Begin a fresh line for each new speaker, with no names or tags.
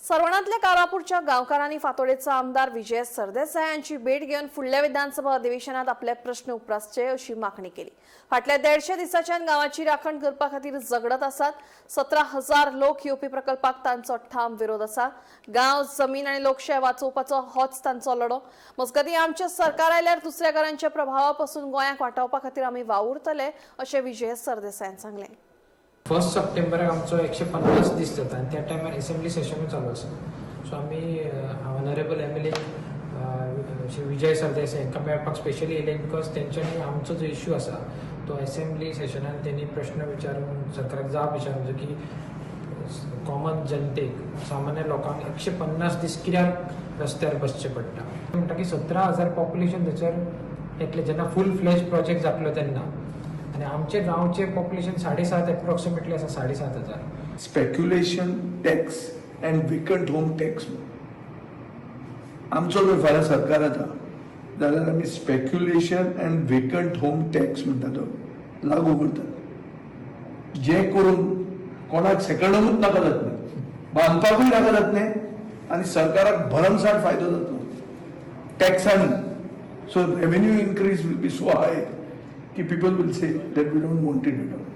सर्वणांतल्या कारापूरच्या गांवकारांनी फातोडेचो आमदार विजय सरदेसाय यांची भेट घेवन फुडल्या विधानसभा अधिवेशनात आपले प्रश्न उप्रासचे अशी मागणी केली. फाटल्या 150 दिसाच्यान गांवाची राखण करपा खातीर झगडत आसात. 17,000 लोक येवपी प्रकल्पाक तांचो ठाम विरोध आसा. गांव, जमीन आनी लोकशाय वाचोवपाचो होच तांचो लढो. मजगतीं, आमचें सरकार आयल्यार दुसऱ्या घरांच्या प्रभावा पसून गोंयाक वाटावपा खातीर आमी वावुरतले अशें विजय सरदेसायान सांगलें.
फर्स्ट सप्टेंबराक आमचो 150 दीस जाता आनी त्या टायमार एसेंब्ली सेशनूय चालू आसा. सो आमी ऑनरेबल एमएलए श्री विजय सरदेसाय हांकां मेळपाक स्पेशली येयले, because तेंच्यांनी आमचो जो इश्यू आसा तो एसेंब्ली सेशनान तेणी प्रश्न विचारून, सरकाराक जाप विचारून जो की कॉमन जनतेक, सामान्य लोकांक 150 दीस कित्याक रस्त्यार बसचें पडटा. म्हणटा की 17,000 पॉप्युलेशन थंयसर येतलें जेन्ना फूल फ्लॅज प्रोजेक्ट जातलो तेन्ना आनी आमचे गांवचे पॉप्युलेशन 7.5 एप्रॉक्सिमेटली आसा, 7,500.
Speculation tax and vacant home tax. आमचो जर फाल्यां सरकार येता जाल्यार आमी speculation and vacant home tax म्हणटा तो लागू करतात, जे करून कोणाक सेकंड होमूच नाका जातलें, बांदपाकूय नाका जातलें आनी सरकाराक भरमसाठ फायदो जातलो टॅक्सांनी. So revenue increase will be so high की people will say that we don't want it at all.